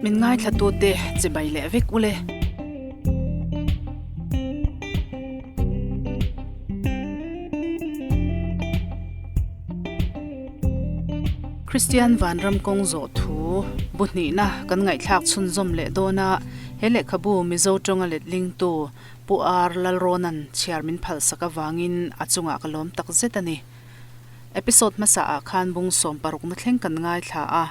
Min ngaithlatute chibai leh vek ule. Kristian Vanram kawng zawh thu bu hnihna kan ngaihthlak chhunzawm leh dawn a, he lehkhabu Mizo tawnga letlingtu Pu Ar Lalrawna'n chhiar min phalsak avangin a chungah ka lawm tak zet a ni. Episode hmasa ah khan bung 16 na thleng kan ngaithla a,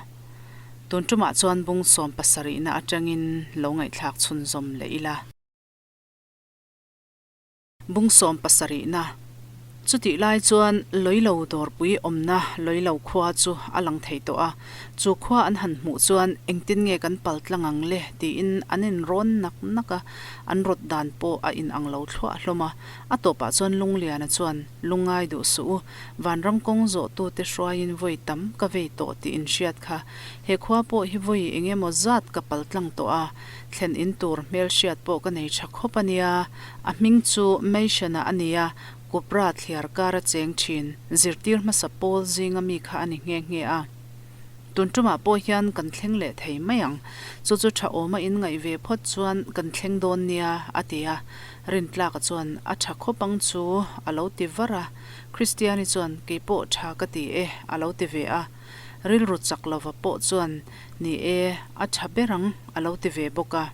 tun tumah chuan bung 17 na atangin lo ngaihthlak chhunzawm leh ila. Bung 17 na. Chutih lai chuan Loilo dawrpui awmna Loilo khua chu a lang thei tawh a, chu khua an han hmuh chuan engtin nge kan pal tlang ang le tiin an inrawn nak nak a, an rawt dan pawh a inang lo thluah hlawm a. A tawpah chuan Lungliana chuan, Lungngai duh suh u, vanram kawng zawhtute hruaiin vawi tam ka vei tawh tih in hriat kha. He khua pawh hi vawi eng emaw zat ka pal tlang tawh a, thlen in tur hmelhriat pawh ka nei tha khawp a nia. A hming chu Mason-a a ni a, Kupra thliar kar a cheng thin, zirtir hmasa pawl zinga mi kha a ni nghe nghe a. Tun tumah pawh hian kan thleng leh thei mai ang. Chu chu tha awma in ngaih ve phawt chuan kan thleng dawn nia, a ti a. Rintlaka chuan, A tha khawp ang chu, a lo ti var a. Kristiani chuan, Kei pawh tha ka ti e, a lo ti ve a. Rilru chak lova pawh chuan, Ni e, a tha ber ang, a lo ti ve bawk a.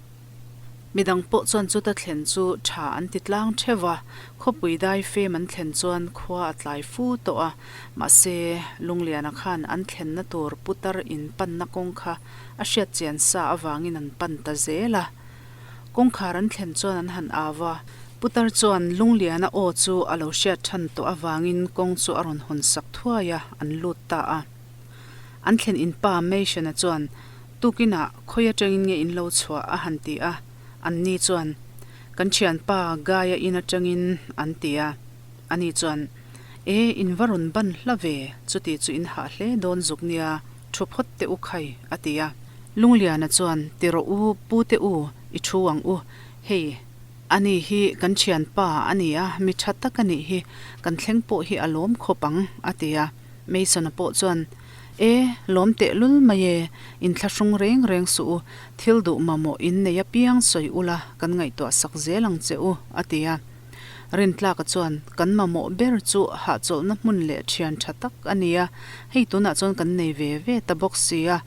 Midang pawh chuan chuta thlen chu tha an ti tlang theuh a, khawpui dai fem an thlen chuan khua a tlai fu tawh a, mahse Lungliana khan an thlenna tur putar in panna kawng kha a hriat chian sa avangin an pan ta zel a. Kawngkhar an thlen chuan an han au a, putar chuan Lungliana aw chu a lo hriat than tawh avangin kawng chu a rawn hawn sak thuai a, an lut ta a. An thlen in pa Mason-a chuan Tukinah khawi atangin nge in lo chhuah a han ti a, anni chuan, Kan thianpa Guy-a in atangin an ti a. Ani chuan, E, in va rawn ban hla ve, chuti chu in hah hle dawn zuk nia, thu phawt teh u khai, a ti a. Lungliana chuan, Ti rawh u, pu te u, i thu ang u, hei, ani hi kan thianpa a ni a, mi tha tak a nih hi, kan thleng pawh hi a lawm khawp ang, a ti a. Mason-a pawh chuan, E, lawm teh lul mai e, inthlahrung reng reng suh u, thil duh mamawh in nei apiang sawi ula kan ngaihtuah sak zel ang che u, a ti a. Rintlaka chuan, Kan mamawh ber chu hahchawlhna hmun leh thian tha tak a ni a, hei tunah chuan kan nei ve ve ta bawk si a,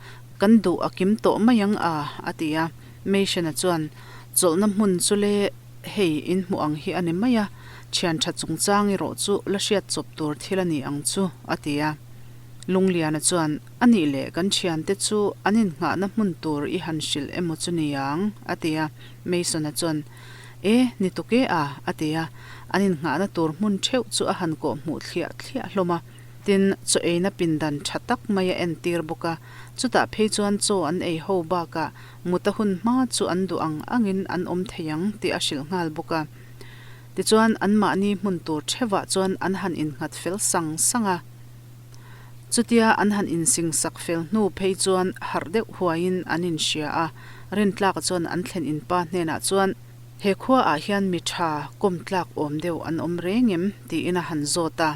kan duh a kim tawh mai ang a, a ti a. Mason-a chuan, Chawlhna hmun chu le hei in hmuh ang hi a ni mai a, thian tha chungchang erawh chu la hriat chawp tur thil a ni ang chu, a ti a. Lungliana chuan, A nih leh kan thiante chu an innghahna hmun tur i han hrilh emaw chu niang? a ti a. Mason-a chuan, E, ni tuk e a, a ti a. An innghahna tur hmun theuh chu a han kawh hmuh thliah thliah hlawm a. Tin, chaw eina pindan tha tak mai a entir bawk a. Chutah phei chuan chaw an ei ho bakah mut a hun hma chu an duh ang angin an awm thei ang tih a hrilh nghal bawk a. Tichuan, anmahni hmun tur theuhah chuan an han innghat fel sang sang a. Chutia an han insing sak fel hnu phei chuan harh deuh huaiin an inhria a, Rintlaka chuan an thlen inpa hnenah chuan, He khuaah hian mi tha kawm tlak awm deuh an awm reng em? tiin a han zawt a.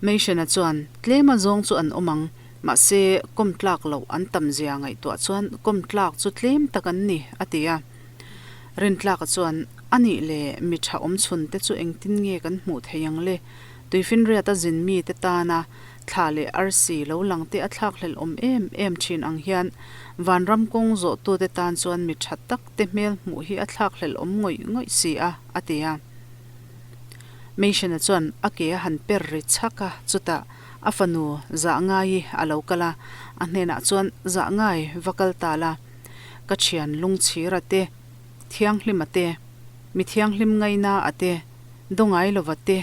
Meishena chuan, Tlem a zawng chu an awm ang, mahse kawm tlak loh an tam zia ngaihtuah chuan kawm tlak chu tlem tak an ni, a ti a. Rintlaka chuan, A nih leh mi tha awm chhun te chu engtin nge kan hmuh theih ang le? Tuifinriat a zin mite tana thla leh arsi lo lang te a thlakhlelh awm em em thin ang hian vanram kawng zawhtute tan chuan mi tha tak te hmel hmuh hi a thlakhlelh awm ngawih ngawih si a, a ti a. Mason-a chuan a ke a han per ri chhak a, chutah a fanu Zahngai-i a lo kal a, a hnenah chuan, Zahngai, va kal ta la, ka thian lungchhira te, thianghlima te, mi thianghlim ngaina a te, Dawngai lova te,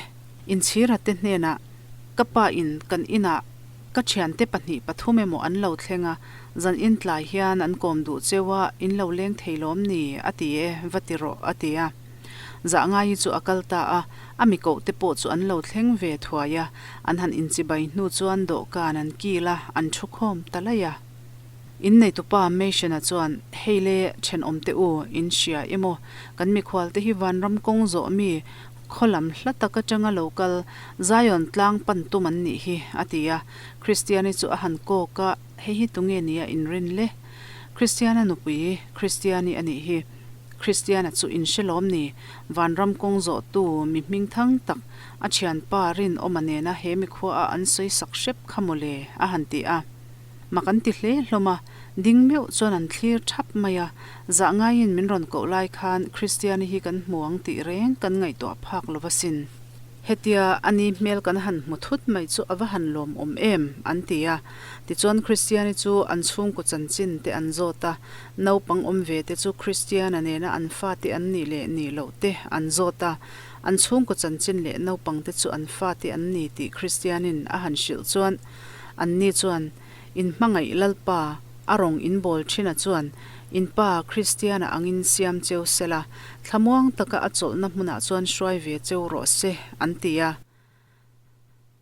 inchhira te hnenah ka pa in kan inah ka thiante pahnih pathum emaw an lo thleng a, zan in tlai hian an kawm duh cheu a, in lo leng thei lawm ni? a ti e, va ti rawh, a ti a. Zahngaii chu a kal ta a, a mi koh te pawh chu an lo thleng ve thuai a, an han inchibai hnu chuan dawhkan an kil a, an thu khawm ta laih a. Inneitupa Mason-a chuan, Hei le, thenawm te u, in hria emaw? Kan mikhual te hi vanram kawng zawh mi, khaw lam hla tak atanga lo kal, Zion tlang pan tum an nih hi, a ti a. Kristiani chu a han kawk a, Hei hi tunge nia inrin le? Kristiana nupui Kristiani a nih hi. Kristiana chu in hre lawm ni? Vanram kawng zawhtu mi hming thang tak a thianpa Rinawma nena he mikhuaah an sawi sak hrep kha mawle a han ti a. Mak an ti hle hlawm a, ding meuh chuan an thlir thap mai a. Zah ngaiin min rawn koh lai khan Kristiani hi kan hmu ang tih reng kan ngaihtuah phak lo asin. Hetia a ni hmel kan han hmu thut mai chu a va han lawmawm em? an ti a. Tichuan Kristiani chu an chhungkaw chanchin te an zawt a, naupang awm ve te chu Kristiana nena an fate an nih leh nih loh te an zawt a. An chhungkaw chanchin leh naupang te chu an fate an ni tih Kristianin a han hrilh chuan anni chuan In hmangaih Lalpa, a rawng in bawl thin-a chuan in pa Kristiana angin siam cheu sela, thlamuang taka a chawlhna hmunah chuan hruai ve cheu rawh se, an ti a.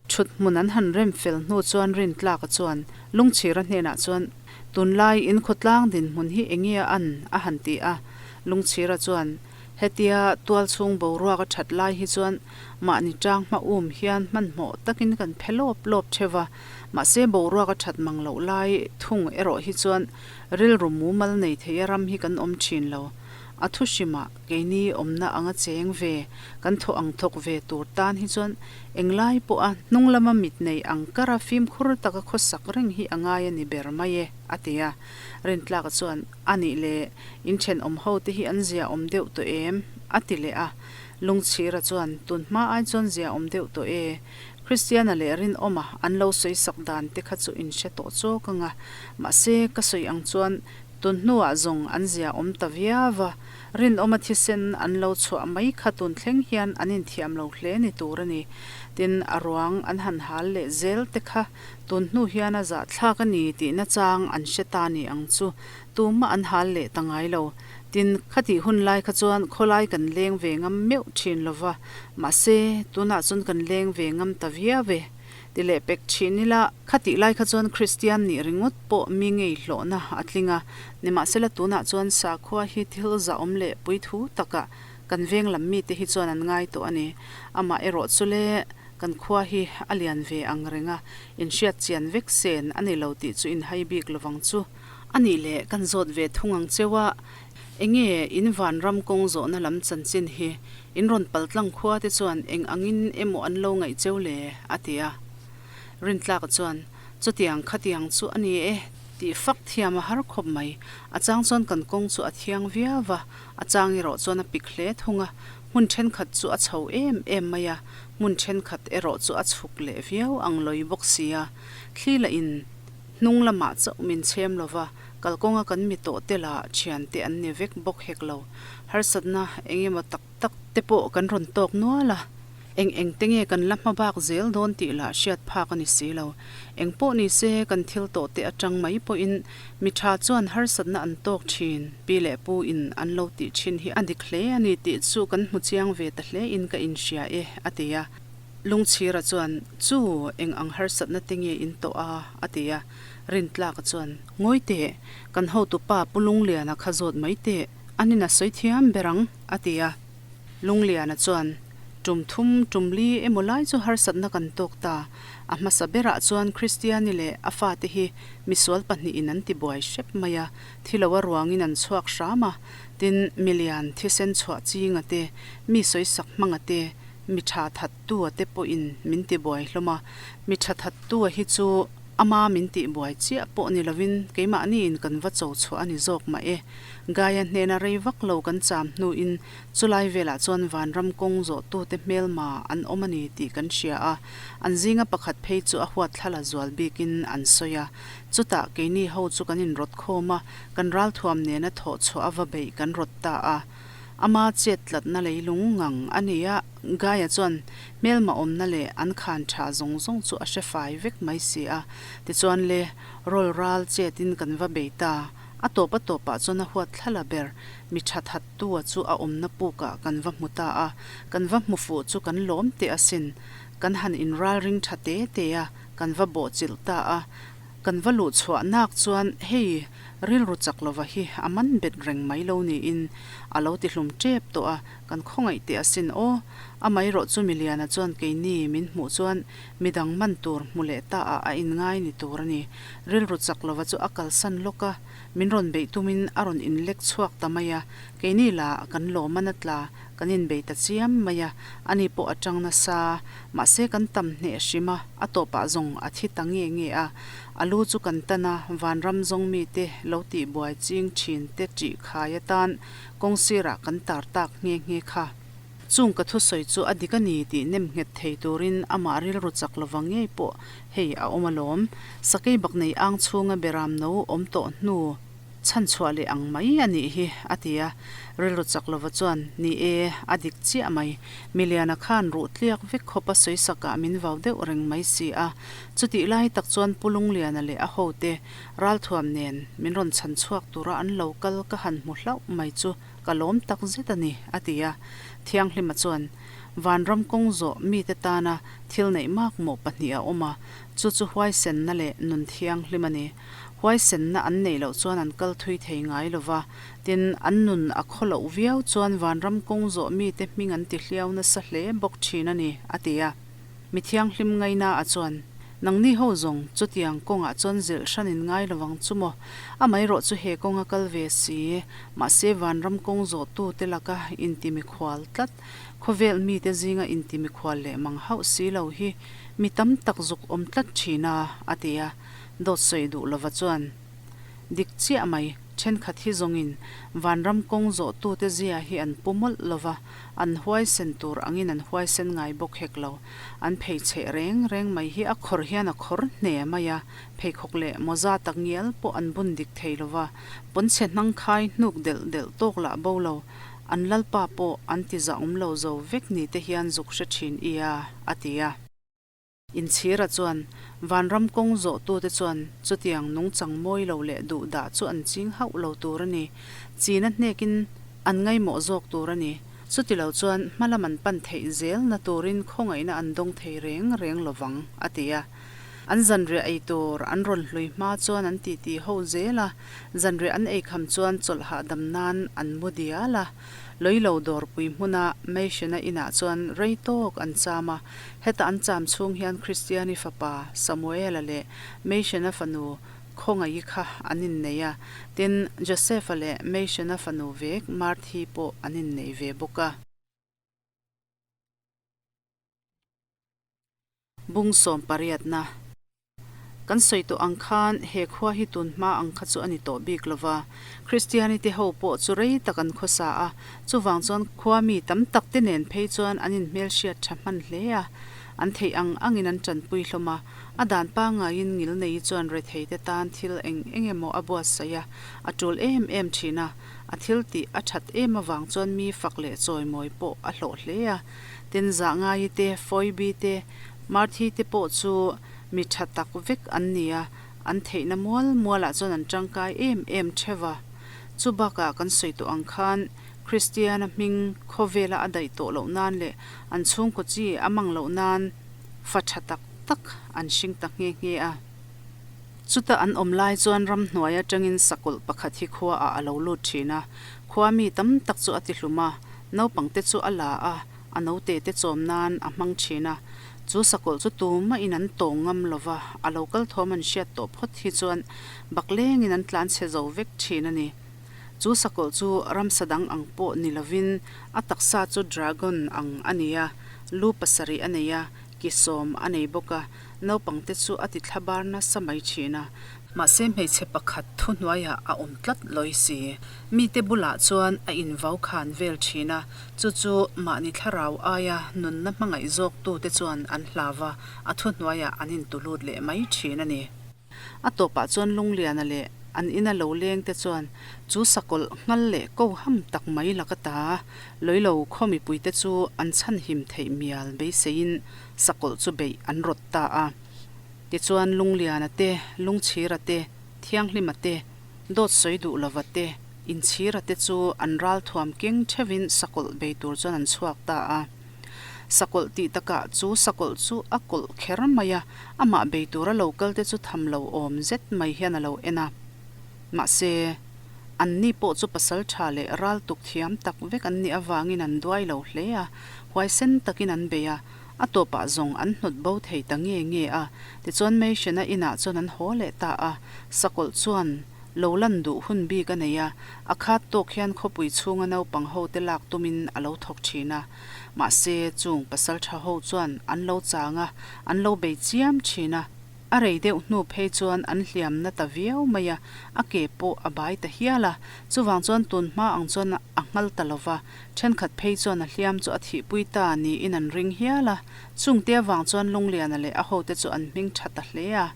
Thut hmun an han rem fel hnu chuan Rintlaka chuan Lungchhira hnenah chuan, Tunlai in khawtlang dinhmun hi enge a an? a han ti a. Lungchhira chuan, Hetia tualchhung boruak a that lai hi chuan mahni tang hma um hian hmanhmawh takin kan phe lawp lawp theuh va, mahse boruak a that mang loh lai thung erawh hi chuan rilru mumal nei theia ram hi kan awm thin lo. A thu hrimah keini awmna anga cheng ve, kan thawh ang thawk ve tur tan hi chuan englai pawha hnung lama mit nei ang kara fimkhur taka khawsak reng hi a ngai a ni ber mai e, a ti a. Rintlaka chuan. A nih leh, in thenawm ho te hi an zia awm deuh tawh em? a ti leh a. Lungchhira chuan, Tun hma ai chuan zia awm deuh tawh e. Kristiana leh Rinawma an lo sawi sak dan te kha chu in hre tawh chawk ang a. Mahse, ka sawi ang chuan tun hnuah zawng an zia awm ta viau va. Rinawma thisen an lo chhuah mai kha tun thleng hian an inthiam lo hle ni tur a ni. Tin, a ruang an han hal leh zel te kha Tun hnu hian a zahthlak a ni tih nachang an hre ta ni ang chu tumah an hal leh ta ngai lo. Tin, khatih hun lai kha chuan khawlai kan leng ve ngam meuh thin lo va, mahse, tunah chuan kan leng ve ngam ta viau e. Ti leh pek thin ila, khatih lai kha chuan Kristian nih ringawt pawh mi ngei hlawhna a tling a, nimahsela tunah chuan sakhua hi thil zahawm leh puithu takah kan veng lam mite hi chuan an ngai tawh a ni. Amah erawh chu le. Kan khua hi a lian ve ang reng a, inhriat chian vek sen a ni lo tih chu inhai bik lovang chu. A nih leh kan zawt ve thung ang cheu a, enge in vanram kawng zawhna lam chanchin hi in rawn paltlang khua te chuan eng angin emaw an lo ngaih cheu le? a ti a. Rintlaka chuan, Chutiang khatiang chu a ni e tih fak thiam a har khawp mai. A chang chuan kan kawng chu a thiang viau va, a chang erawh chuan a pik hle thung a, hmun thenkhat chu a chho em em mai a, hmun thenkhat erawh chu a chhuk leh viau ang lawi bawk si a, thli lah in hnung lamah chauh min chhem lo va, kalkawnga kan mi tawh te lah thian te an ni vek bawk hek lo. Harsatna eng emaw tak tak te pawh kan rawn tawk nual a, eng eng te nge kan la hma bak zel dawn tih lah hriat phak a ni si lo. Eng pawh ni se kan thil tawh te atang mai pawhin Mi tha chuan harsatna an tawk thin, pi leh pu in an lo tih thin hi a dik hle a ni tih chu kan hmu chiang ve ta hle in ka inhria e, a ti a. Lungchhira chuan, Chu, eng ang harsatna te nge in tawh a? a ti a. Rintlaka chuan, Ngawi teh, kan hotupa Pu Lungliana kha zawt mai teh, anin a sawi thiam ber ang, a ti a. Lungliana chuan, Tum thum, tum li emaw lai chu harsatna kan tawk ta. A hmasa berah chuan Kristiani leh a fate hi misual pahnihin an tibuai hrep mai a, thi lo a ruangin an chhuak hram a. Tin, milian thisen chhuah chinga te, mi sawisak hmanga te, mi tha thattua te pawhin min tibuai hlawm a. Mi tha thattua hi chu ama min tihbuai chiah pawh ni lovin keimahniin kan va cho chhuah a ni zawk mah e. Gaia hnena rei vak lo kan cham hnuin chulai velah chuan vanram kawng zawhtute hmelma an awm a ni tih kan hria a, an zinga pakhat phei chu a huatthlala zual bikin an sawi a. Chutah keini ho chu kan inrawt khawm a, kan ralthuam nena thawh chhuah a va beih kan rawt ta a. Ama chet tlatna leilung ngang a ni a, Gaia chuan hmelma awmna leh an khan tha zawng zawng chu a hre fai vek mai si a. Tichuan le, rawl ral chetin kan va bei ta. A tawp a tawpah chuan a huat thlala ber, mi tha thattua chu a awmna pukah kan va hmu ta a, kan va hmu fuh chu kan lawm teh asin. Kan han inralring tha te te a, kan va bawhchilh ta a. Kan va luh chhuah nak chuan hei rilru chak lova hi a man bet reng mai lo niin a lo ti hlum tep tawh a, kan khawngaih teh asin aw. Amaherawhchu Miliana chuan keini min hmuh chuan midang man tur hmu leh ta ah a inngai ni tur a ni. Rilru chak lova chu a kalsan lawk a, min rawn beih tumin a rawn inlek chhuak ta mai a, keini la kan lawman a tla, kan inbei ta chiam mai a, ani pawh a tang nasa, mahse kan tam hneh hrim a, a tawpah zawng a thi ta nge nge a, a lu chu kan tan a, vanram zawng mite lo tihbuai ching thin te ṭih khai atan kawng sirah kan tar tak nghe nghe kha. Chung ka thusawi chu a dik a ni tih nem nghet thei turin amah rilru chak lova ngei pawh hei a awm alawm. Sakei bak nei ang chhunga beram no awm tawh hnu chhanchhuah leh ang mai a nih hi, a ti a. Rilru chak lova chuan, Ni e, a dik chiah mai. Miliana khan ruh tliak vek khawpa sawisakah min vau deuh reng mai si a. Chutih lai tak chuan Pu Lungliana leh a hote ralthuam nen min rawn chhanchhuak tura an lo kal ka han hmu hlauh mai chu Ka lawm tak zet a ni, a ti a. Thianghlima chuan, Vanram kawng zawh mite tana thil neih makmawh pahnih a awm a, chu chu huaisenna leh nun thianghlim a ni. Huaisenna an neih loh chuan an kal thui thei ngai lo va, tin, an nun a khaw loh viau chuan vanram kawng zawh mite hming an ti hliau nasa hle bawk thin a ni, a ti a. Mi thianghlim ngaina a chuan, Nangni ho zawng, chutiang kawngah chuan zilh hran in ngai lovang chu maw? Amaherawh chu he kawnga kal ve si, mahse vanram kawng zawhtute laka inti mikhual tlat, khawvel mite zinga inti mikhual leh mang hauh si lo hi mi tam tak zuk awm tlat thin a, a ti a. Dawt sawi duh lova chuan, Dik chiah mai, thenkhat hi zawngin vanram kawng zawhtute zia hi an pu mawlh lova, An huaisen tur angin an huaisen ngai bawk hek lo. An pheichheh reng reng mai hi a khawr hian a khawr hne mai a, pheikhawk leh mawza tak ngial pawh an bun dik thei lo va, pawnchhe hnang khai hnuk delh delh tawk lah bo lo, an lalpa pawh an ti zahawm lo zo vek ni te hian zuk hre thin ia, a ti a. Inchhira chuan vanram kawng zawhtute chuan chutiang nungchang mawi lo leh duh dah chu an ching hauh lo tur a ni. China hnekin an ngaimawh zawk tur a ni. Chuti lo chuan hmalam an pan theih zelna turin khawngaihna an dawng thei reng reng lovang, a ti a. An zanriah ei tur an rawn hlui hma chuan an titi ho zel a, zanriah an ei kham chuan chawlh hahdam nan an mu dial a. Loilo dawrpui hmuna Meishena inah chuan rei tawk an cham a, heta an cham chhung hian Kristiani fapa Samuela leh Meishena fanu Khawngaih kha an innei a, tin, Josefa leh Meishena fanu vek Marthi pawh an innei ve bawk a. Bung sawm pariatna. Kan sawi tawh ang khan he khua hi tun hma ang kha chu a ni tawh bik lo va. Kristianite ho pawh chu rei tak an khawsa a, chuvang chuan khua mi tam tak te nen phei chuan an inhmelhriat tha hman hle a, an theih ang angin an tanpui hlawm a. A dan pangaiin Ngilneii chuan retheite tan thil eng eng emaw a buatsaih a, a tul em em thin a, a thil tih a that em avang chuan mi fak leh chawimawi pawh a hlawh hle a. Tin Zahngaii te, Foibi te, Marthi te pawh chu mi tha tak vek an ni a, an theihna mual mualah chuan an tangkai em em theuh a. Chu bakah kan sawi tawh ang khan Kristiana hming khawvela a daih tawh loh nan leh an chhungkaw chi a mang loh nan fa tha tak tak an hring ta nghe nghe a. Chuta an awm lai chuan ramhnuai atangin sakawlh pakhat hi khuaah a lo lut thin a, khua mi tam tak chu a tihlum a, naupangte chu a la a, a note te chawm nan a hmang thin a. Chu sakawlh chu tumahin an tawng ngam lo va, a lo kal thawm an hriat tawh phawt hi chuan baklengin an tlan chhe zo vek thin a ni. Chu sakawlh chu ramsa dang ang pawh ni lovin a taksa chu dragon ang a ni a, lu pasarih a nei a, ki sawm a nei bawk a, naupangte chu a ti thlabar nasa mai thin a. Mahse hmeichhe pakhat thuhnuaiah a awm tlat lawi si. Mite bulah chuan a invau khan vel thin a, chu chu mahni thlarau aia nunna hmangaih zawktute chuan an hlau va, a thuhnuaiah an intulut leh mai thin a ni. A tawpah chuan Lungliana leh an ina lo leng te chuan chu sakawlh nghal leh ko ham tak mai laka ta Loilo khaw mipuite chu an chhanhim theih mial beiseiin sakawlh chu beih an rawt ta a. Tichuan Lungliana te, Lungchhira te, Thianghlima te, Dawt sawi duh lova te, Inchhira te chu an ral thuam keng theuhin sakawlh bei tur chuan an chhuak ta a. Sakawlh tih takah chu sakawlh chu a kawlh kher mai a, amah bei tura lo kal te chu tham lo awm zet mai hian a lo en a. Mahse. Anni pawh chu pasalṭha leh raltuk thiam tak vek an nih avangin an duai lo hle a, huaisen takin an bei a, a tawpah zawng an hnawt bo thei ta nge nge a. Tichuan Meishena inah chuan an haw leh ta a, sakawlh chuan lo lan duh hun bik a nei a, a khat tawk hian khawpui chhunga naupang hote lak tumin a lo thawk thin a. Mahse, chung pasalṭha ho chuan an lo chang a, an lo bei chiam thin a. A rei deuh hnu phei chuan an hliam na ta viau mai a, a ke pawh a bai ta hial a. Chuvang chuan tun hma ang chuan a nghal ta lo va, thenkhat phei chuan a hliam chu a thihpui ta niin an ring hial a. Chungte avang chuan Lungliana leh a hote chu an hming tha ta hle a.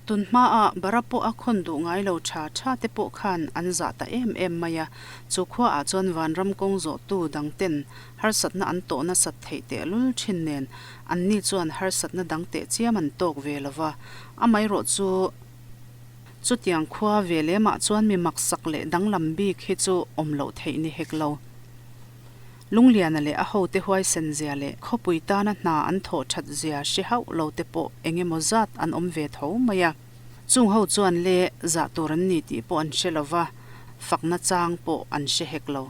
Tun hmaah bara pawh a khawn duh ngai lo tha tha te pawh khan an zah ta em em mai a, chu khuaah chuan vanram kawng zawhtu dang ten harsatna an tawh nasat theih tehlul thin nen anni chuan harsatna dang teh chiam an tawk ve lo va, amaherawh chu chutiang khua ve lemah chuan mi maksak leh danglam bik hi chu awm loh theih ni hek lo. Lungliana leh a hote huaisen zia leh khawpui tana hna an thawh that zia hre hauh lo te pawh eng emaw zat an awm ve tho mai a. Chung ho chuan le zah tur an ni tih pawh an hre lo va, fakna chang pawh an hre hek lo.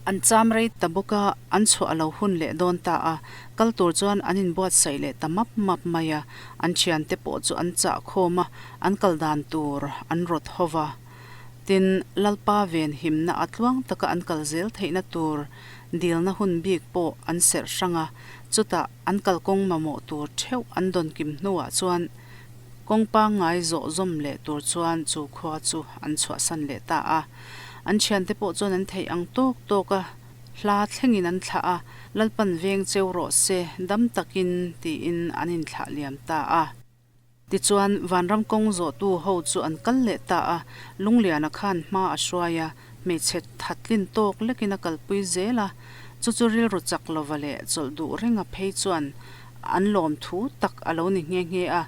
An cham rei ta bawk a, an chhuah a lo hun leh dawn ta a, kal tur chuan an inbuatsaih leh ta map map mai a, an thiante pawh chu an chah khawm a, an kal dan tur an rawt ho va. Tin, Lalpa ven himna a tluang taka an kal zel theihna tur dilna hun bik pawh an serh hrang a, chutah an kalkawng mamawh tur theuh an dawn kim hnuah chuan kawng pangngai zawh zawm leh tur chuan chu khua chu an chhuahsan leh ta a. An thiante pawh chuan an theih ang tawk tawk a, hla thlengin an thlah a, Lalpan veng cheu rawh se, dam takin tiin an inthlah liam ta a. Tichuan, vanram kawng zawhtu ho chu an kal leh ta a, Lungliana khan hma a hruai a, hmeichhe thatlin tawk lekin a kalpui zel a, chu chu rilru chak lova leh chawlh duh renga phei chuan an lawmthu tak a lo ni nghe nghe a.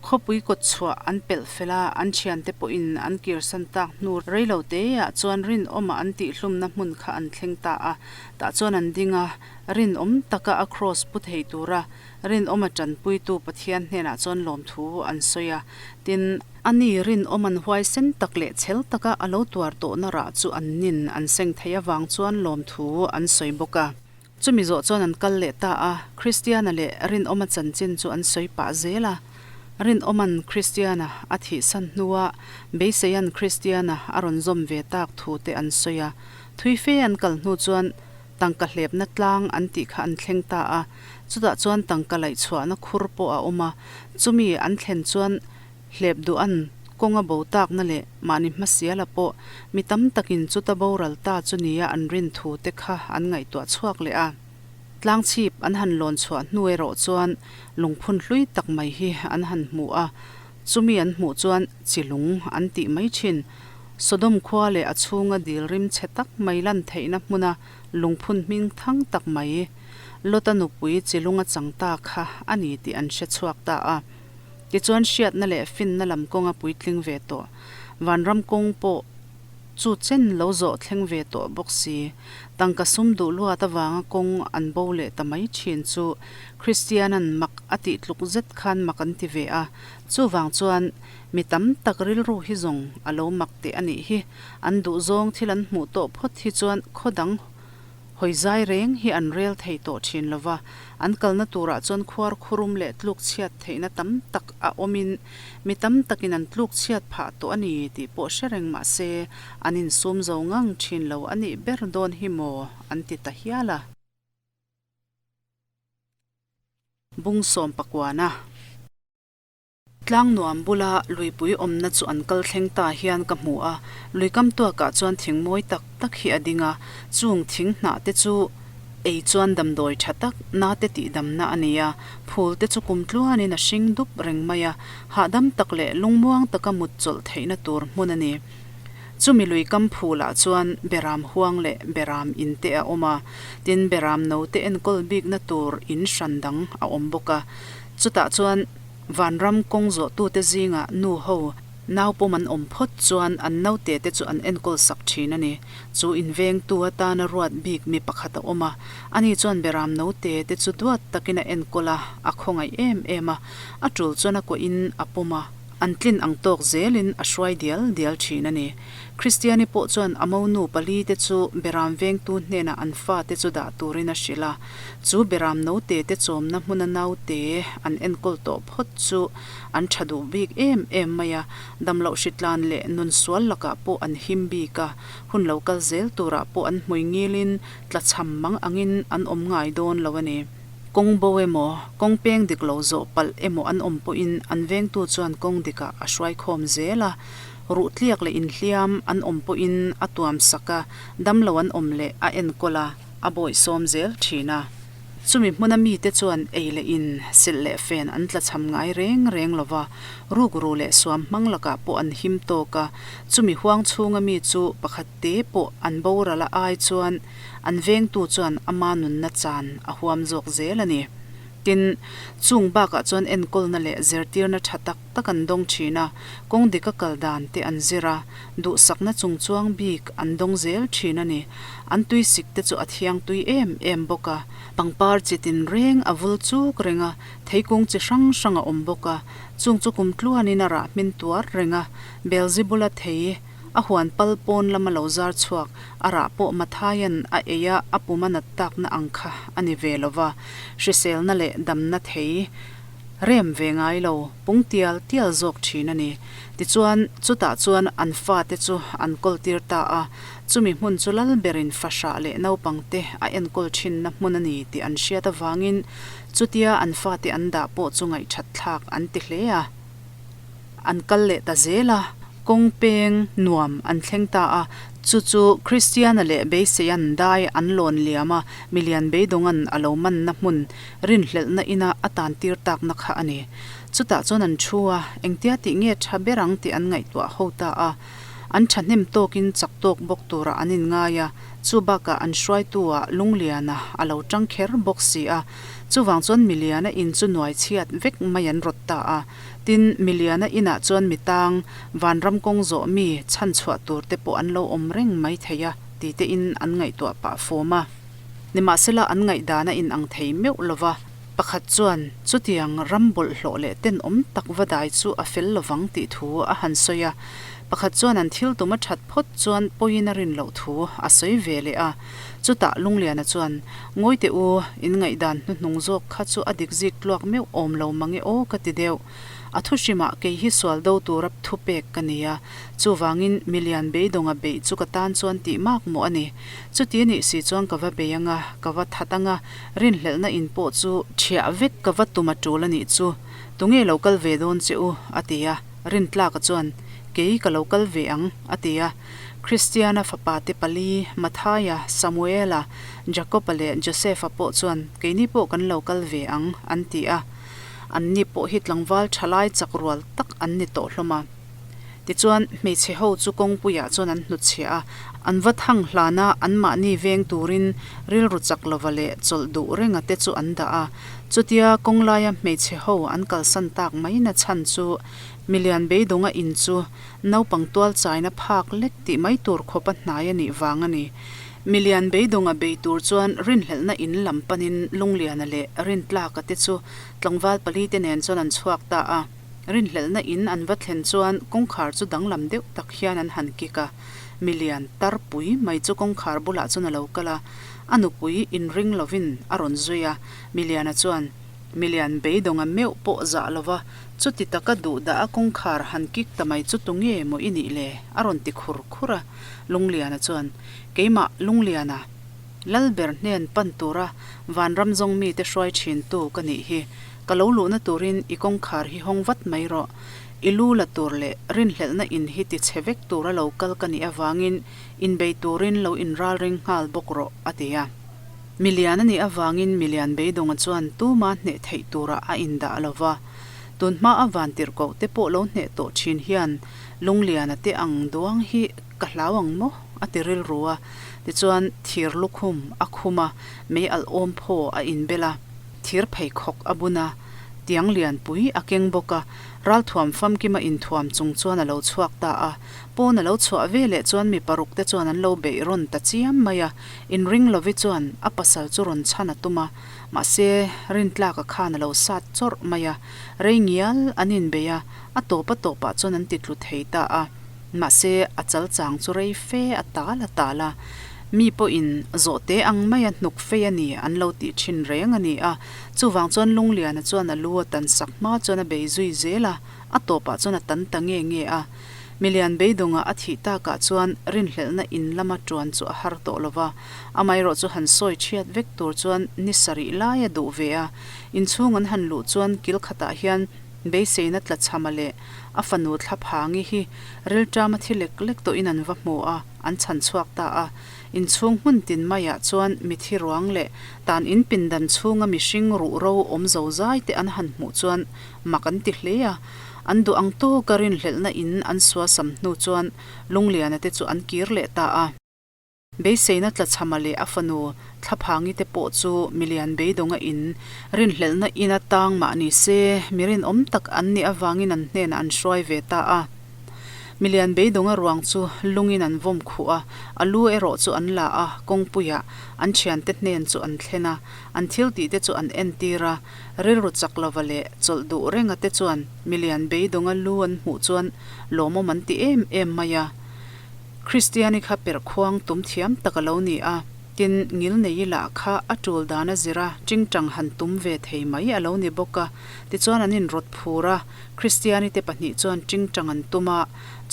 Khawpui kawt chhuah an pelh fel a, an thiante pawhin an kirsan tak hnu rei lo teah chuan rinawma an tihhlumna hmun kha an thleng ta a, tah chuan an ding a, rinawm taka a kraws pu thei tura Rinawma tanpuitu Pathian hnenah chuan lawmthu an sawi a, tin, ani Rinawma'n huaisen tak leh chhel taka a lo tuar tawhna rah chu an nin an seng theih avang chuan lawmthu an sawi bawk a. Chumi zawh chuan an kal leh ta a, Kristiana leh Rinawma chanchin chu an sawi pah zel a. Rinawma'n Kristiana a thihsan hnua Beiseia'n Kristiana a rawn zawm ve tak thu te an sawi a. Thui fe an kal hnu chuan tangka hlepna tlang an tih kha an thleng ta a, chutah chuan tangka laih chhuahna khur pawh a awm a, chumi an thlen chuan hlep duhan kawnga bo takna leh mahni hmasiala pawh mi tam takin chuta boral ta chu nia an rin thu te kha an ngaihtuah chhuak leh a. Tlang chhip an han lawn chhuah hnu erawh chuan lungphun hlui tak mai hi an han hmu a, chumi an hmuh chuan chi lung an tih mai thin. Sodom khua leh a chhunga dil rim chhe tak mai lan theihna hmuna lungphun hming thang tak mai Lota nupui chi lung a chang ta kha a ni tih an hre chhuak ta a. Tichuan hriatna leh finna lam kawnga puitling ve tawh vanram kawng pawh chu chen lo zawh thleng ve tawh bawk si. Tangka sum duh luat avanga kawng an bo leh ta mai thin chu Kristianan mak a tih tluk zet khan mak an ti ve a. Chuvang chuan Mi tam tak rilru hi zawng a lo mak teh a nih hi. An duhzawng thil an hmuh tawh phawt hi chuan khaw dang hawi zai reng hi an rel thei tawh thin lo va. An kalna turah chuan khuar khurum leh tluk chhiat theihna tam tak a awmin mi tam takin an tluk chhiat phah tawh a ni tih pawh hre reng mah se an insum zo ngang thin lo a nih ber dawn hi maw an ti ta hial a. Bung sawm pakuana. Tlang nuam bula luipui awmna chu an kal thleng ta hian ka hmu a, lui kam tuakah chuan thing mawi tak tak hi a ding a, chung thing hnah te chu ei chuan damdawi tha tak na te tih damna a ni a, phul te chu kum tluanin a hring dup reng mai a, hahdam tak leh lungmuang taka mut chawlh theihna tur hmun a ni. Chumi lui kam phulah chuan beram huang leh beram in te a awm a, tin beram no te enkawl bikna tur in hran dang a awm bawk a, chutah chuan Vanram kawng zawhtute zingah nu ho nau pawm an awm phawt chuan an naute te chu an enkawl sak thin a ni. Chu invengtu atana ruat bik mi pakhat a awm a, ani chuan beram naute te chu duat takin a enkawl a, a khawngaih em em a, a tul chuan a kuahin a pawm a. An tlin ang tawk zelin a hruai dial dial thin a ni. Kristiani pawh chuan a monu palite chu beram vengtu hnenah an fate chu dah turin a hrilh a. Chu beram note te chawmna hmuna naute an enkawl tawh phawt chu an tha duh bik em em mai a, damloh hritlan leh nun sual lakah pawh an him bik a, hun lo kal zel turah pawh an hmui ngilin tlachham mang angin an awm ngai dawn lo a ni. Kawng bo emaw, kawng peng dik lo zawh palh emaw an awm pawhin an vengtu chuan kawng dikah a hruai khawm zel a, ruh tliak leh inhliam an awm pawhin a tuam sak a, damlo an awm leh a enkawl a, a bawihsawm zel thin a. Chumi hmuna mite chuan ei leh in, silh leh fen an tlachham ngai reng reng lo va, rukru leh suam hmang lakah pawh an him tawk a, chumi huang chhunga mi chu pakhat te pawh an boral a ai chuan an vengtu chuan ama nunna chan a huam zawk zel a ni. Tin, chung bakah chuan enkawlna leh zirtirna tha tak tak an dawng thin a, kawng dika kal dan te an zir a, duhsakna chungchuang bik an dawng zel thin a ni. An tuisik te chu a thiang tui em em bawk a, pangpar chi tinreng a vul chuk reng a, theikung chi hrang hrang a awm bawk a, chung chu kumtluanin a rah hmin tuar reng a, Belzebula thei A huan pal pawn lama lo zar chhuak, a rah pawh Mathaia'n a ei a, a pum a nat takna ang kha a ni ve lo va, hriselna leh damna thei rem ve ngai lo, pung tial tial zawk thin a ni. Tichuan, chutah chuan an fate chu an kawltir ta a, chumi hmun chu lal berin fahrah leh naupangte a enkawl thinna hmun a ni tih an hriat avangin chutia an fate an dah pawh chu ngaihthat thlak an ti hle a. An kal leh ta zel a, kawng peng nuam an thleng ta a, chu chu Kristiana leh Beiseia'n dai an lawn liam a, milian beidawng-a'n a lo manna hmun rinhlelhna ina a tantir takna kha a ni. Chutah chuan an thu a, engtia tih nge tha ber ang tih an ngaihtuah ho ta a. An thahnem tawkin chak tawk bawk turah an inngai a, chu bakah an hruaitu-ah Lungliana a lo tang kher bawk si a, chuvang chuan miliana in chu nuai chhiat vek mai an rawt ta a. Tin, miliana inah chuan mi tang, vanram kawng zawh mi chhan chhuah tur te pawh an lo awm reng mai thei a, ti tein an ngaihtuah pah fawm a. Nimahsela an ngaihdan a inang thei meuh lo va, pakhat chuan chutiang ram bawlhhlawh leh tenawm tak va dai chu a fel lovang tih thu a han sawi a, pakhat chuan an thil tum a that phawt chuan pawiin a rin loh thu a sawi ve leh a. Chutah Lungliana chuan, Ngawi teh u, in ngaihdan hnuhnung zawk kha chu a dik zik tluak meuh awm lo mange aw ka ti deuh. A thu hrimah kei hi sual do tura thu pek ka ni a, chuvangin milian beidawnga beih chu ka tan chuan tih mak mawh a ni. Chuti nih si chuan ka va bei anga, ka va that anga, rinhlelhna in pawh chu ṭhiah vek ka va tum a ṭul a nih chu. Tunge lo kal ve dawn che u? a ti a, Rintlaka chuan, Kei ka lo kal ve ang, a ti a. Kristiana fapate pali, Mathaia, Samuela, Jakoba leh Josefa pawh chuan, Keini pawh kan lo kal ve ang, an ti a. Anni pawh hi tlangval thalai chak rual tak an ni tawh hlawm a. Tichuan, hmeichhe ho chu kawngpuiah chuan an hnutchhiah a, an va thang hlan a, anmahni veng turin rilru chak lova leh chawlh duh renga te chu an dah a. Chutia kawnglaia hmeichhe ho an kalsan tak mai na chhan chu milian beidawnga in chu Naupang tual chaina phak lek tih mai tur khawpa hnai a nih vang a ni. Milian beidawnga bei tur chuan rinhlelhna in lam panin Lungliana leh Rintlaka te chu tlangval palite nen chuan an chhuak ta a. Rinhlelhna in an va thlen chuan kawngkhar chu danglam deuh tak hian an han kik a. Milian tar pui mai chu kawngkhar bulah chuan a lo kal a, a nupui inring lovin a rawn zui a. Miliana chuan, Milian beidawnga meuh pawh zah lova Chuti taka duhdah a kawngkhar han kik ta mai chu tu nge maw i nih le? a rawn ti khur khur a. Lungliana chuan, Keimah, Lungliana, Lalber hnen pan tura vanram zawng mite hruai thintu ka nih hi. Ka lo luhna turin i kawngkhar hi hawng vat mai rawh. I lu la tur leh rinhlelhna in hi ti chhe vek tura lo kal ka nih avangin inbei turin lo inralring nghal bawk rawh, a ti a. Milian a nih avangin milian beidawnga chuan tuma hneh theih turah a indah lo va. Tun hma a vantirhkoh te pawh lo hneh tawh thin hian Lungliana te ang duang hi ka hlau ang maw? a ti rilru a. Tichuan thir lukhum a khum a, mei alh awm phaw a inbel a, thir pheikhawk a bun a. Tiang lianpui a keng bawk a, ralthuam famkima inthuam chung chuan a lo chhuak ta a. Pawn a lo chhuah ve leh chuan mi paruk te chuan an lo beih rawn ta chiam mai a, inring lovi chuan a pasal chu rawn chhan a tum a, mahse rintlaka khan a lo sat chawrh mai a, rei ngial an inbei a, a tawp a tawpah chuan an ti tlu thei ta a, mahse a chal chang chu rei fe a tal a tal a, mi pawhin zawhte ang maia hnuk fei a ni an lo tih thin reng a ni a, chuvang chuan Lungliana chuan a lu a tan sak hma chuan a bei zui zel a. A tawpah chuan a tan ta nge nge a. Milian beidawnga a thih takah chuan rinhlelhna in lama tuan chu a har tawh lo va. Amaherawh chu han sawi chhiat vek tur chuan ni sarih lai a duh ve a. Inchhung an han luh chuan kil khatah hian beiseina tlachhama leh a fanu Thlaphangi hi rilṭama thi lek lek tawhin an va hmu a, an chhan chhuak ta a. Inchhung hmun tin maiah chuan mithi ruang leh tan in pindan chhunga mihring ruhro awm zozai te an han hmuh chuan Mak an ti hle a, an duh ang tawka rinhlelhna in an suasam hnu chuan Lungliana te chu an kir leh ta a. Beiseina tlachhama leh a fanu Thlaphangi te pawh chu milian beidawnga in rinhlelhna ina tang mah ni se, mi rinawm tak an nih avangin an hnenah an hruai ve ta a. Milian beidawnga ruang chu lungin an vawm khuh a, a lu erawh chu an la a, kawngpuiah an thiante hnen chu an thlen a, an thil tihte chu an entir a. Rilru chak lova leh chawlh duh renga te chuan milian beidawnga lu an hmuh chuan lawmawm an ti em em mai a. Kristiani kha perh khuang tum thiam tak a lo ni a, tin ngil nei lah kha a tul dan a zir a, tingtang han tum ve thei mai a lo ni bawk a. Tichuan an inrawt phur a, Kristiani te pahnih chuan tingtang an tum a,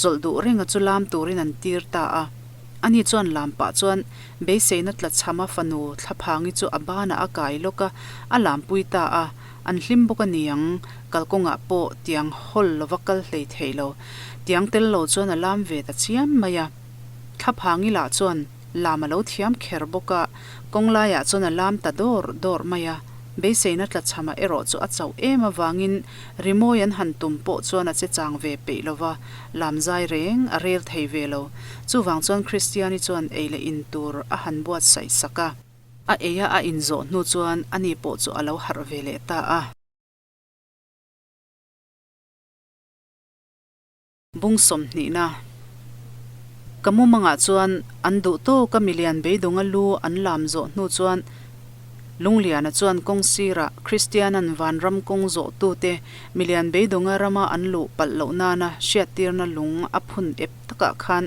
chawlh duh renga chu lam turin an tir ta a. Ani chuan lam pah chuan Beiseina tlachhama fanu Thlaphangi chu a banah a kai lawk a, a lampui ta a, an hlim bawk a ni ang, kalkawngah pawh tiang hawl lova kal hlei thei lo. Tiang tel lo chuan a lam ve ta chiam mai a. Thlaphangi lah chuan lam a lo thiam kher bawk a, kawng laiah chuan a lam ta dawr dawr mai a. Beiseina tlachhama erawh chu a chauh em avangin rimawi an han tum pawh chuan a che chang ve peih lo va, lam zai reng a rel thei ve lo. Chuvang chuan Kristiani chuan ei leh in tur a han buatsaih sak a. A ei a a inzawh hnu chuan ani pawh chu a lo harh ve leh ta a. Bung sawmhnihna Ka mumangah chuan an duh tawka milian beidawnga lu an lam zawh hnu chuan Lungliana chuan kawng sirah Kristianan vanram kawng zawhtute milian beidawnga rama an luh palh loh nana hriattirna lung a phun ep takah khan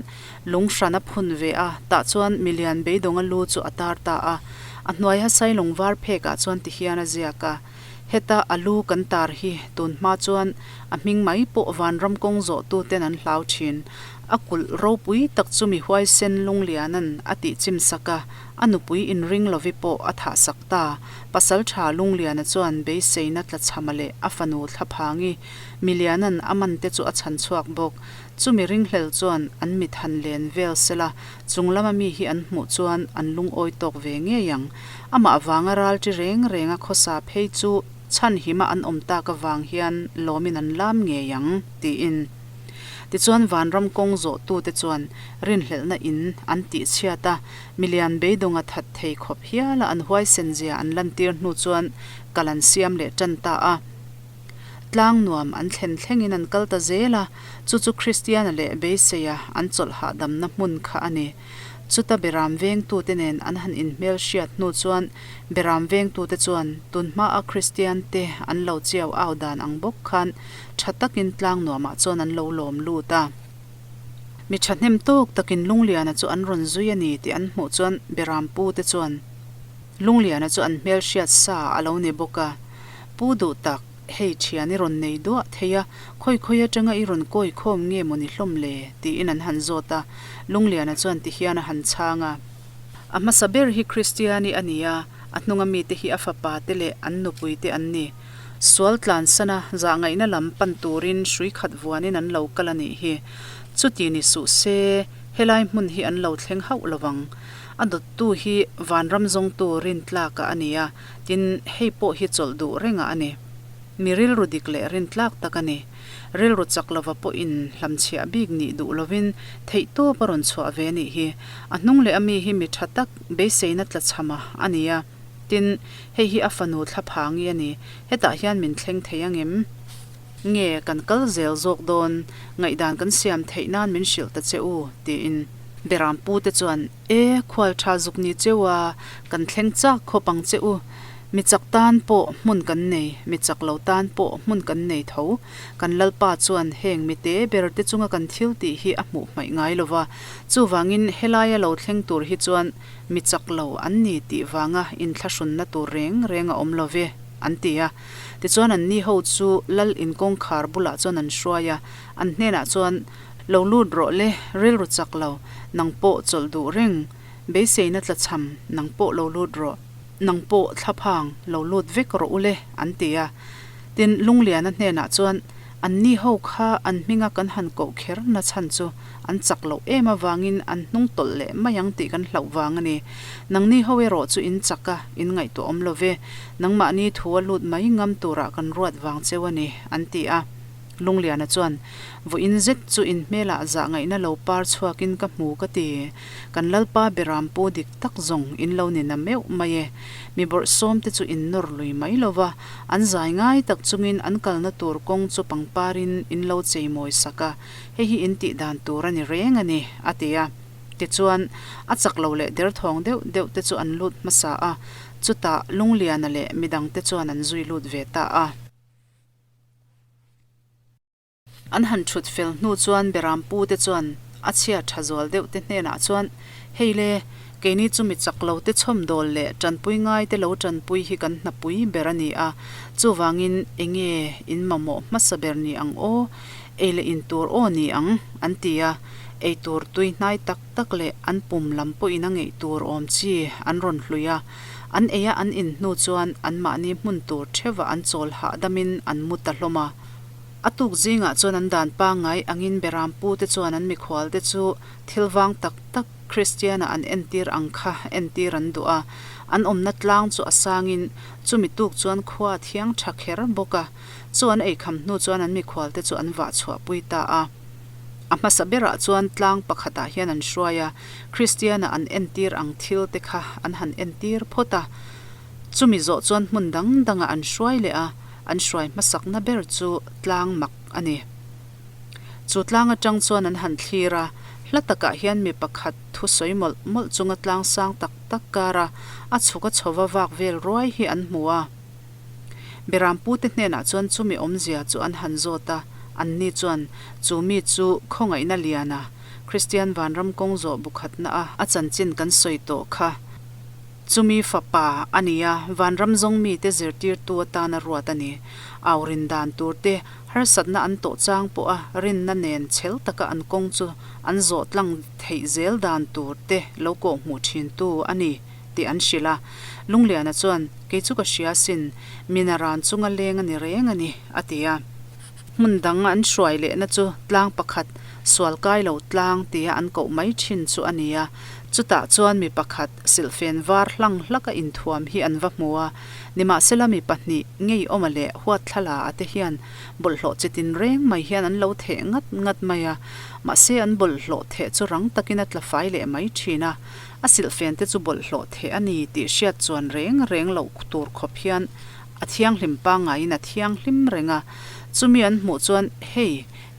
lung hran a phun ve a, tah chuan milian beidawnga lu chu a tar ta a. A hnuaia sailung var phekah chuan tihian a ziak a. Heta a lu kan tar hi tun hma chuan a hming mai pawh vanram kawng zawh tu ten an hlau thin. A kulh ropui tak chu mi huaisen Lungliana'n a tih chim sak a, a nupui inring lovi pawh a thah sak ta. Pasaltha Lungliana chuan beiseina tlachhama leh a fanu Thlaphangi Miliana'n a man te chu a chhan chhuak bawk. Chumi ringhlel chuan an mit han len vel sela, chung lama mi hi an hmuh chuan an lungawi tawk ve ngei ang. Amah vanga ralṭi reng renga khawsa phei chu chhanhima an awm tak avang hian lawmin an lam ngei ang, tiin. Tichuan vanram kawng zawhtute chuan rinhlelhna in an tihchhiat a, milian beidawnga that thei khawp hiala an huaisen zia an lantir hnu chuan kal an siam leh tan ta a. Tlang nuam an thlen thlengin an kal ta zel a, chu chu Kristiana leh Beiseia an chawlh hahdamna hmun kha a ni. Chuta Beram vengtute nen an han inhmel hriat hnu chuan Beram vengtute chuan tunhmaa Kristiante an lo chiau au dan ang bawk khan tha takin tlang nuamah chuan an lo lawm lut a. Mi thahnem tawk takin Lungliana chu an rawn zui a ni tih an hmuh chuan Beram pute chuan Lungliana chu an hmel hriat sa a lo ni bawk a. Pu duh tak, hei thian i rawn nei duah thei a, khawi khawi atanga i rawn kawi khawm nge maw ni hlawm le? tiin an han zawt a, Lungliana chuan ti hian a han chhang a. A hmasa ber hi Kristiani a ni a, a hnunga mite hi a fapa te leh an nupui te an ni. Sual tlansana zahngaihna lam pan turin hrui khat vuanin an lo kal a nih hi. Chuti ni suh se, helai hmun hi an lo thleng hauh lovang. A dawttu hi vanram zawngtu rintlaka a ni a, Tin, hei pawh hi chawlh duh rengah a ni. Mi rilru dik leh rintlak tak a ni. Rilru chak lova pawhin hlamchhiah bik nih duh lovin theihtawp a rawn chhuah ve a nih hi. A hnung leh a mi hi mi tha tak, beiseina tlachhama a ni a. Tin, hei hi a fanu thlaphangi a ni. Hetah hian min thleng thei ang em? Nge kan kal zel zawk dawn? Ngaihdan kan siam theih nan min hrilh ta che u, tiin. Berampu te chuan, E, khual tha zuk ni cheu a, kan thleng chak khawp ang che u. Mi chak tan pawh hmun kan nei, mi chak lo tan pawh hmun kan nei tho. Kan Lalpa chuan heng mi te ber te chunga kan thil tih hi a hmuh hmaih ngai lo va, chuvangin helaia lo thleng tur hi chuan mi chak lo an ni tih vanga inthlahrunna tur reng reng a awm lo ve, an ti a. Tichuan anni ho chu Lal in kawngkhar bulah chuan an hruai a, an hnenah chuan, Lo lut rawh le, rilru chak lo, nang pawh chawlh duh reng, beiseina tlachham, nang pawh lo lut rawh, nang pawh thlaphang, lo lut vek rawh u le, an ti a. Tin, Lungliana hnenah chuan, Anni ho kha an hminga kan han koh kher na chhan chu an chak loh em avangin an hnung tawlh leh mai ang tih kan hlauh vang a ni. Nangni ho erawh chu in chak a, in ngaihtuah awm lo ve. Nangmahni thu a lut mai ngam turah kan ruat vang cheu a ni, an ti a. Lungliana chuan, Vawiin zet chu in hmelah zah ngaihna lo par chhuakin ka hmu ka ti. Kan Lalpa Beram pu dik tak zawng in lo ni na meuh mai e. Mi bawrhsawm te chu in nawr lui mai lo va, an zai ngai tak chungin an kalna tur kawng chu pangparin in lo cheimawi sak a, hei hi in tih dan tur a ni reng a ni, a ti a. Tichuan, a chak lo leh derthawng deuh deuh te chu an lut hmasa a, chutah Lungliana leh midangte chuan an zui lut ve ta a. An han thut fel hnu chuan Beram pu te chuan a chhia tha zual deuh te hnenah chuan, Hei le, keini chu mi chak lo te chhawmdawl leh tanpui ngai te lo tanpui hi kan hnapui ber a ni a, chuvangin enge in mamawh hmasa ber ni ang aw, ei leh in tur aw ni ang, an ti a, ei tur tui hnai tak tak leh an pum lam pawhin a ngeih tur awm chi an rawn hlui a, an eia an in hnu chuan anmahni hmun tur theuhah an chawl hahdamin an mu ta hlawm a. A tuk zingah chuan an dan pangngai angin Beram pute chuan an mikhualte chu thil vang tak tak Kristiana an entir ang kha entir an duh a. An awmna tlang chu a sangin chumi tuk chuan khua a thiang tha kher bawk a. Chu an eikham hnu chuan an mikhualte chu an vah chhuahpui ta a. A hmasa berah chuan tlang pakhatah hian an hruai a, Kristiana an entir ang thil te kha an han entir phawt a. Chumi zawh chuan hmun dang dangah an hruai leh a. An hruai hmasakna ber chu tlang mak a ni. Chu tlang atang chuan an han thlir a, hla takah hian mi pakhat thu sawi mawlh mawlh chunga tlang sang tak tak kara a chhuk a chhova vak vel ruai hi an hmu a. Berampute hnenah chuan chumi awmzia chu an han zawt a, anni chuan chu mi chu khawngaihna liana Kristian vanram kawng zawh bu khatna a a chanchin kan sawi tawh kha. Chumi fapa a ni a, vanram zawng mite zirtirtu atana ruat a ni. Au rin dan tur te, harsatna an tawh chang pawha rinna nen chhel taka an kawng chu an zawh tlang theih zel dan tur te lo kawh hmuh thintu a ni tih an hrilh a. Lungliana chuan, Kei chu ka hria sin, mina ran chunga leng a ni reng a ni, a ti a. Hmun dang an hruai lehna chu tlang pakhat, sual kai lo tlang tia an koh mai thin chu a ni a. Chutah chuan mi pakhat silhfen var hlang hlaka inthuam hi an va hmu a, nimahsela mi pahnih ngeiawma leh huatthlala a te hian bawlhhlawh chi tin reng mai hian an lo theh ngat ngat mai a, mahse an bawlhhlawh theh chu rang takin a tla fai leh mai thin a, a silhfen te chu bawlhhlawh theh a ni tih hriat chuan reng reng loh tur khawp hian a thianghlim pangaiin a thianghlim reng a, chumi an hmuh chuan hei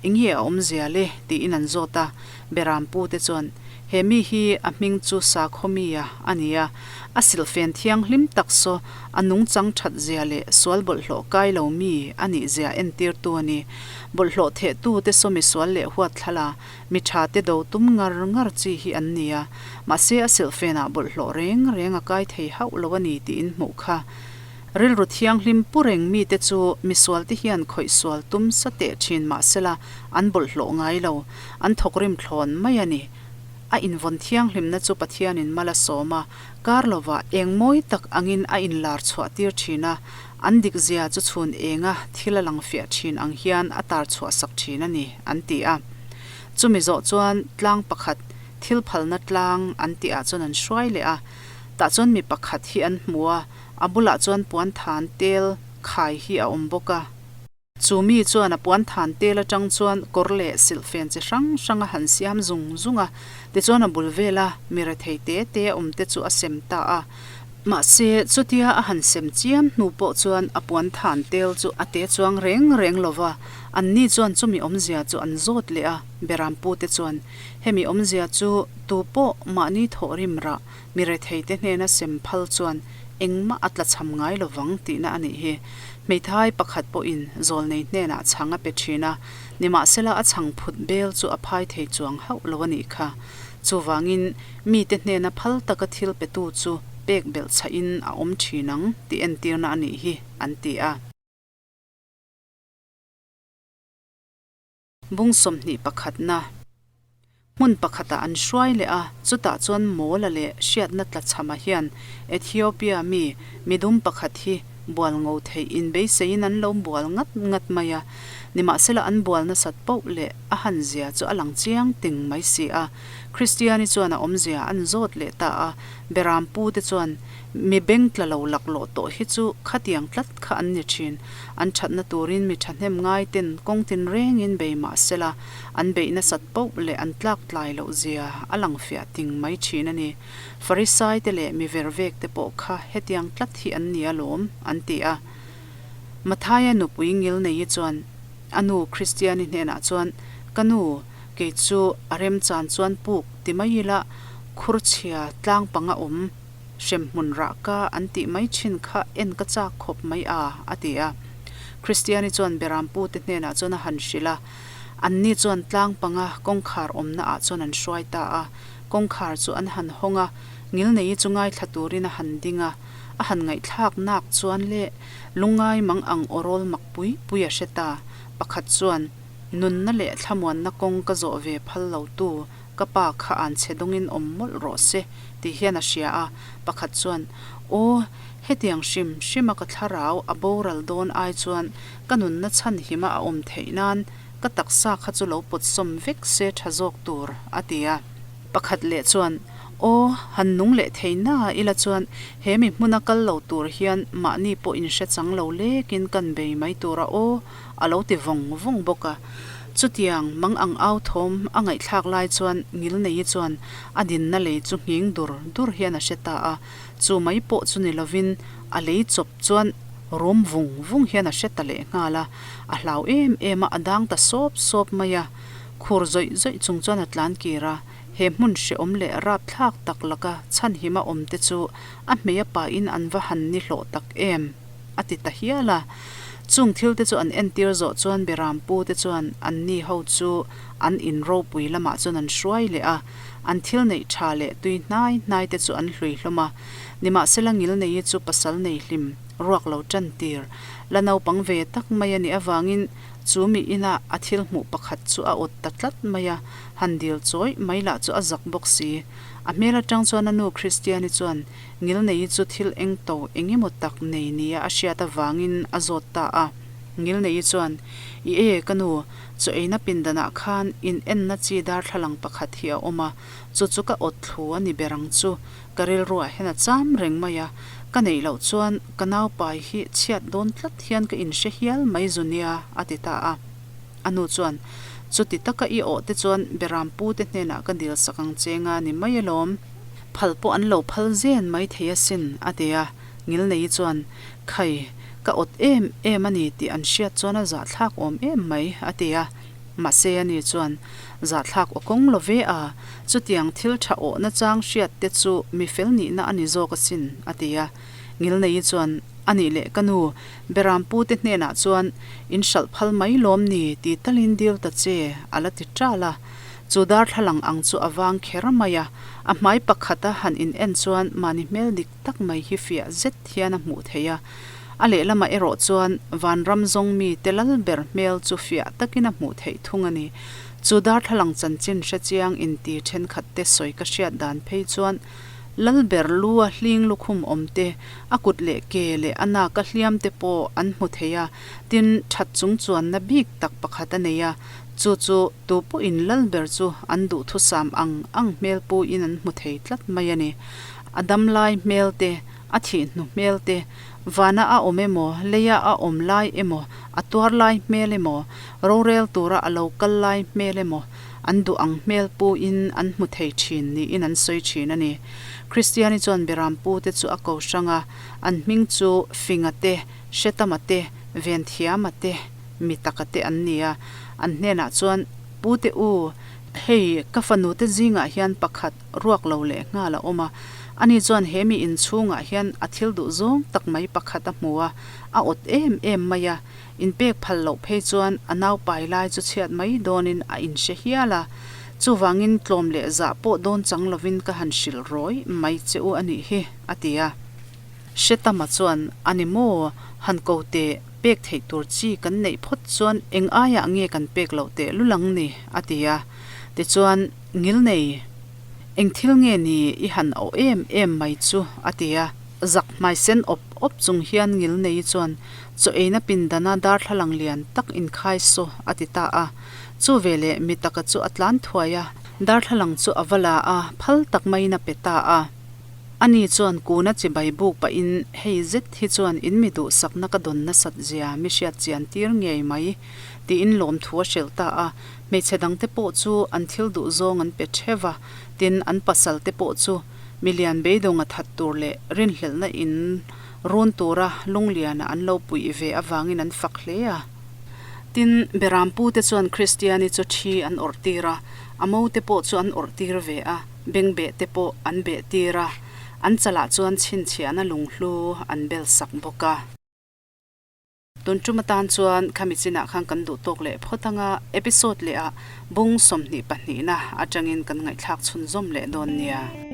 Enge a awmzia le? tiin an zawt a. Berampu te chuan, He mi hi a hming chu Sakhawmia a ni a, a silhfen thianghlim tak saw a nungchang that zia leh sual bawlhhlawh kai lo mi a nih zia entirtu a ni. Bawlhhlawh thehtu te saw mi sual leh huat thlala mi tha te do tum ngar ngar chi hi an ni a, mahse a silhfenah bawlhhlawh reng reng a kai thei hauh lo a ni tiin hmuh kha. Rilru thianghlim pu reng mite chu misualte hian khawih sual tum sa teh thin mahsela an bawlhhlawh ngai lo, an thawkrim thlawn mai a ni. A invawn thianghlimna chu Pathianin mal a sawm a, kar lovah eng mawi tak angin a inlar chhuah tir thin a, an dikzia chu chhun enga thil a lang fiah thin ang hian a tar chhuah sak thin a ni, an ti a. Chumi zawh chuan tlang pakhat, thil phalna tlang an tihah chuan an hruai leh a, tah chuan mi pakhat hi an hmu a, A bulah chuan puanthan tel khai hi a awm bawk a. Chu mi chuan a puanthan tel atang chuan kawr leh silhfen chi hrang hrang a han siam zung zung a, tichuan a bul vela mi rethei te te awm te chu a sem ta a. Mahse, chutia a han sem chiam hnu pawh chuan a puan than tel chu a te chuang reng reng lo va, anni chuan chumi awmzia chu an zawt leh a, Berampute chuan, Hemi awmzia chu tu pawh mahni thawhrim rah mi retheite hnena sem phal chuan engmah a tlachham ngai lo vang tihna a nih hi. Hmeithai pakhat pawhin zawlnei hnenah chhang a pe thin a, nimahsela a chhang phut bel chu a phai thei chuang hauh lo a nih kha. Chuvangin, mite hnena phal taka thil petu chu pek belh chhahin a awm thin ang tih entirna a nih hi, an ti a. Bung 21 na. Hmun pakhatah an hruai leh a, chutah chuan Mawla leh hriatna tlachhama hian Ethiopia mi midum pakhat hi bual ngo theih inbeiseiin an lo bual ngat ngat mai a. Nimahsela an bual nasat poh leh a han zia chu a lang chiang ting mai si a. Kristiani chuan a awmzia an zawt leh ta a, Beram pute chuan Mi beng tla lo laklawh tawh hi chu khatiang tlat kha an ni thin. An thatna turin mi thahnem ngai ten kawng tinrengin bei mah sela, an beih nasat poh leh an tlak tlai loh zia a lang fiah ting mai thin a ni. Farisai te leh mi vervek te pawh kha hetiang tlat hi an ni alawm, an ti a. Mathaia nupui Ngilneii chuan a nu Kristiani hnenah chuan, Ka nu, kei chu a remchan chuan puk ti mai ila, khurchhia tlang panga awm. Hremhmun rah ka an tih mai thin kha en ka chak khawp mai a, a ti a. Kristiani chuan Berampute hnenah chuan a han hrilh a. Anni chuan tlang panga kawngkhar awmna ah chuan an hruai ta a. Kawngkhar chu an han hawng a, Ngilneii chu ngaithla turin a han ding a. A han ngaihthlak nak chuan le lungngai mang ang awrawl mak pui pui a hre ta. Pakhat chuan, Nunna leh thlamuanna kawng ka zawh ve phal lo tu, Ka pa kha an chhe dawngin awm mawlh rawh se tih hian a hria a, pakhat chuan, Aw, hetiang hrim hrima ka thlarau a boral dawn ai chuan ka nunna chhan hima a awm theih nan ka taksa kha chu lo pawtsawm vek se tha zawk tur, a ti a. Pakhat leh chuan, Aw, han nung leh thei na ila chuan he mi hmuna kal lo tur hian mahni pawh inhre chang lo lekin kan bei mai tur a aw, a lo ti vawng vawng bawk a. Chutiang mang ang au thawm a ngaihthlak lai chuan Ngilneii chuan a dinna lei chu nghing dur dur hian a hre ta a, chu mai pawh chu ni lovin a lei chawp chuan rum vung vung hian a hre ta leh nghal a, a hlau em em a, a dang ta sawp sawp mai a. Khur zawih zawih chung chuan a tlan kir a, he hmun hrehawm leh rapthlak tak laka chhanhima awm te chu a hmei a pahin an va han ni hlawh tak em! a ti ta hial a. Chung thil te chu an entir zawh chuan Beram pu te chuan anni ho chu an in ropui lamah chuan an hruai leh a, an thil neih tha leh tui hnai hnai te chu an hlui hlawm a. Nimahsela Ngilneii chu pasal nei hlim, ruak lo tan tir, la naupang ve tak mai a nih avangin chu mi ina a thil hmuh pakhat chu a awt ta tlat mai a, han dil chawih mai lah chu a zak bawk si. A hmel atang chuan a nu Kristiani chuan Ngilneii chu thil eng to eng emaw tak nei nia a hriat avangin a zawt ta a. Ngilneii chuan, I e, ka nu, chaw eina pindanah khan in enna chi darthlalang pakhat hi a awm a, chu chu ka awt thlu a ni ber ang chu, ka rilruah hian a cham reng mai a, ka neih loh chuan ka naupai hi chhiat dawn tlat hian ka inhre hial mai zu nia, a ti ta a. A nu chuan, Chuti taka i awh te chuan Beram pute hnenah ka dil sak ang che nga ni mai alawm. Phal pawh an lo phal zen mai thei asin, a ti a. Ngilneii chuan, Khai, ka awt em em a ni tih an hriat chuan a zahthlak awm em mai, a ti a. Mahse ani chuan, Zahthlak aw kawng lo ve a, chutiang thil tha awhna chang hriat te chu mi fel nihna a ni zawk asin, a ti a. Ngilneii chuan, A nih leh ka nu, Beram pute hnenah chuan in hralh phal mai lawm ni ti talin dil ta che, a la ti ṭal a. Chu darthlalang ang chu a vang kher mai a, a hmai pakhata han in en chuan mahni hmel dik tak mai hi fiah zet hian a hmuh theih a. A lehlamah erawh chuan vanram zawng mi te lal ber hmel chu fiah takin a hmuh theih thung a ni. Chu darthlalang chanchin hrechiang inti thenkhat te sawi ka hriat dan phei chuan Lalber lu a hling lukhum awm te, a kut leh ke leh a nak a hliam te pawh an hmu thei a, tin, that chung chuanna bik tak pakhat a nei a, chu chu tu pawhin Lalber chu an duhthusam ang ang hmel puin an hmu thei tlat mai a ni. A dam lai hmel te, a thih hnu hmel te, vana a awm emaw, leia a awm lai emaw, a tuar lai hmel emaw, rorel tura a lo kal lai hmel emaw, An duh ang hmel pu in an hmu thei thin niin an sawi thin a ni. Kristiani chuan Beram pu te chu a ko hrang a, an hming chu Finga te, Hretama te, Venthiama te, mi taka te an ni a. An hnenah chuan, Pu te u, hei ka fanu te zingah hian pakhat ruak lo leh nghal a awm a. Ani chuan he mi inchhungah hian a thil duh zawng tak mai pakhat a hmu a, a awt em em mai a. Inpek phal loh phei chuan a naupai lai chu chhiat mai dawnin a inhre hial a, chuvangin tlawm leh zah pawh dawn chang lovin ka han hrilh rawih mai che u a nih hi, a ti a. Hretama chuan, A ni maw, han ko teh, pek theih tur chi kan neih phawt chuan eng aiah nge kan pek loh teh lul ang ni? a ti a. Tichuan, Ngilnei, eng thil nge ni i han awh em em mai chu? a ti a. Zak hmaisen awp awp chung hian Ngilnei chuan, Chaw eina pindana darthlalang lian tak inkhai saw a ti ta a. Chu veleh mi taka chu a tlan thuai a, darthlalang chu a va la a, phal tak maiin a pe ta a. Ani chuan kuna chibai buk pahin hei zet hi chuan in mi duhsakna ka dawn nasat zia mi hriat chian tir ngei mai tiin lawmthu a hrilh ta a. Hmeichhe dangte pawh chu an thil duh zawng an pe theuh a, tin an pasal te pawh chu milian beidawng a that tur leh rinhlelhna in Run tura lungliana an lo puih ve avangin an fak hle a. Tin, Berampute chuan Kristiani chu thi an awrh tir a, a mote pawh chu an awrh tir ve a, bengbeh te pawh an beh tir a, an chalah chuan chhinchhiahna lunghlu an bel sak bawk a. Tun tum atan chuan khami chinah khan kan duh tawk leh phawt anga episode leh ah bung 22 na atangin kan ngaihthlak chhunzawm leh dawn nia.